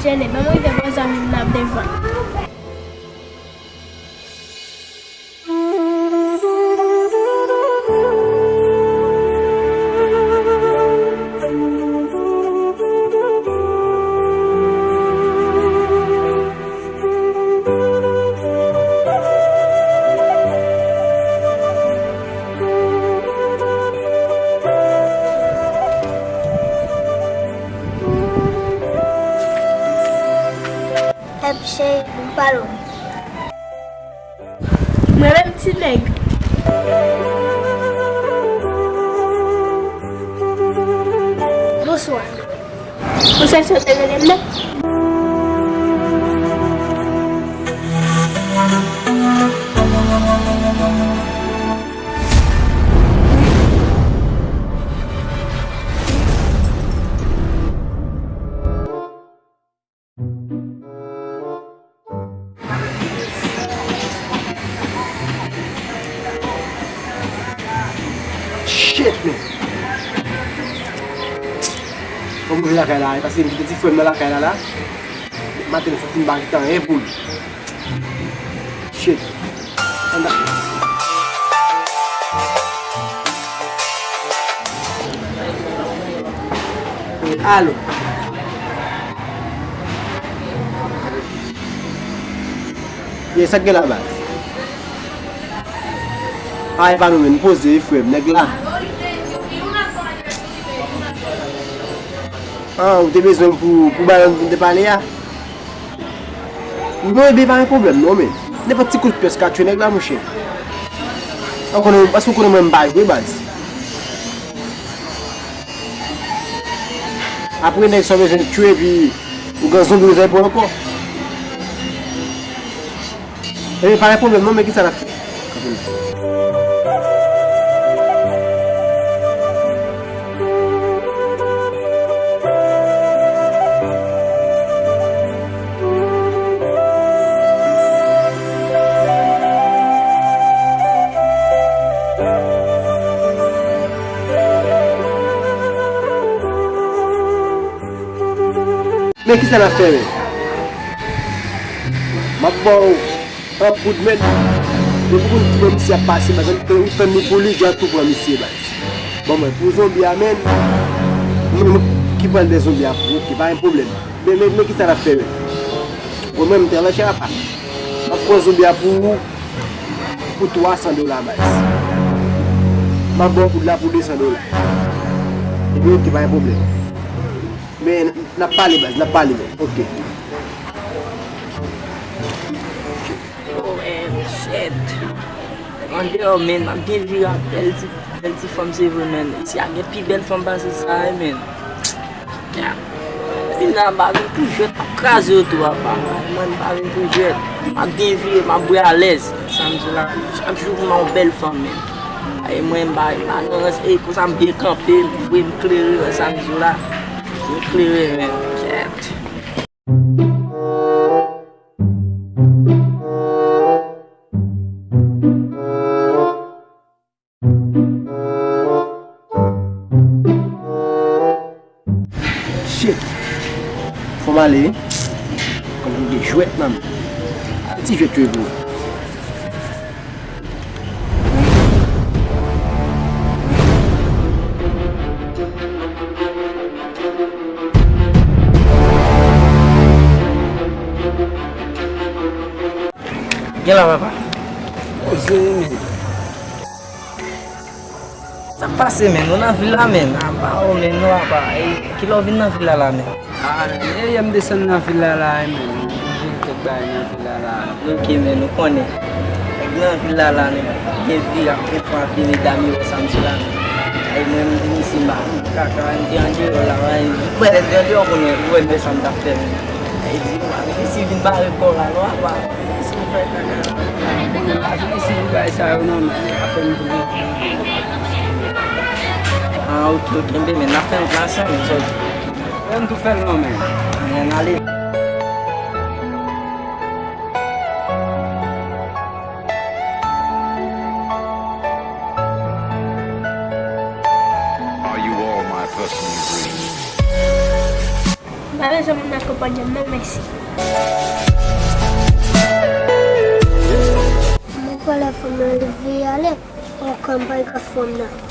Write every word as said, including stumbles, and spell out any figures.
Tele, ban m rive bò zanmi m nan devan. Hep cheri, pou m pale w. Mwen menm ti nèg. Bonswa. Ou se sou te rele m nan? Shit, man. Fò m bouje lakay la, paske m kite ti frè m nan lakay la, la. Maten, m soti, m pa kite anyen pou li. Shit. Alo. Ye, sa k gen la, baz? A, e pa nou menm, poze, frè m, nèg la. An, ou te bezwen m pou, pou balon nou te pale a? Non, ebyen, pa gen pwoblèm, non, men. Nenpòt ti kout pyès ka tchwe nèg la, monchè. Ou konnen, paske ou konnen mwen, m pa jwe, baz. Apre, nèg sa w bezwen tchwe, epi ou gen zonbi ou bezwen pran ankò. Ebyen, pa gen pwoblèm, non, men kisa n ap fè? Men kisa n ap fè, men? M ap ba w an poud, men. Depi w konn kiman misye ap pase, baz, ou tann li pou li, jan tou pran misye, baz. Bon, mwen, pou zonbi a, men, mwen, mwen ki pral de zonbi a pou ou, ki pa gen pwoblèm. Men, men, men kisa n ap fè, men? Bon, mwen, m te anlè chè apa. M ap pran zonbi a pou ou, pou twa san dola, baz. M ap ba w poud la pou de san dola. Epi, oke, pa gen pwoblèm. Men, n ap pale, baz, n ap pale, men. Oke. Oh, man, shit. Andeyò, men, m ap byen vire ak bèl ti, bèl ti fanm, se vre, men. Isi a gen pi bèl fanm pase sa, wi, men. Fin nan, m pa vin pou jwèt, m ap kraze yo tou, apa. Mwen, m pa vin pou jwèt. M ap byen vire, m ap bwè alèz. Sa m di w la, chak jou pou m yon bèl fanm, men. Ay, mwen, m pa, m pa nan rans, e konsa m byen kanpe, m vre, m klere, sa m di w la. M klere, men. Kèt. Shit. Fò m ale. Kòm m gen jwèt nan men. Al ti jwèt yo pou. Gen la, papa. Poze, men. Sa k pase, men? Nou nan vil la, men. Apa, o, men, nou apa. E, kilè w vin nan vil la, la, men? A, e, yè m desann nan vil la, la, e, men. M vin kèk bagay nan vil la, la. Ok, men, nou konnen. Nèg nan vil la, la, men. Gen vi, ap gen fanm, ap gen medam, yo, sa m di la, men. E, mwen, m vin isi, m pa, m kaka, m te andeyò, la, men. Mwen, m te andeyò, konnen, ou wè, men, sa m t ap fè, men. E, di, m pa vin isi, vin bare kò la, non, apa. Isi, m fè kaka. Bon, m pa vin isi pou bagay sa yo, non, men. Afè m vle. Ah, ok, ok, m te men, n ap fè yon plas ansanm, sòti. Ann tou fè l non, men. Men, n ale. Are you all my personal dreams? M pa bezwen moun nan konpanye m non, mèsi. Mwen kwè lè fanm nan leve ale, ankò m pa wè fanm nan.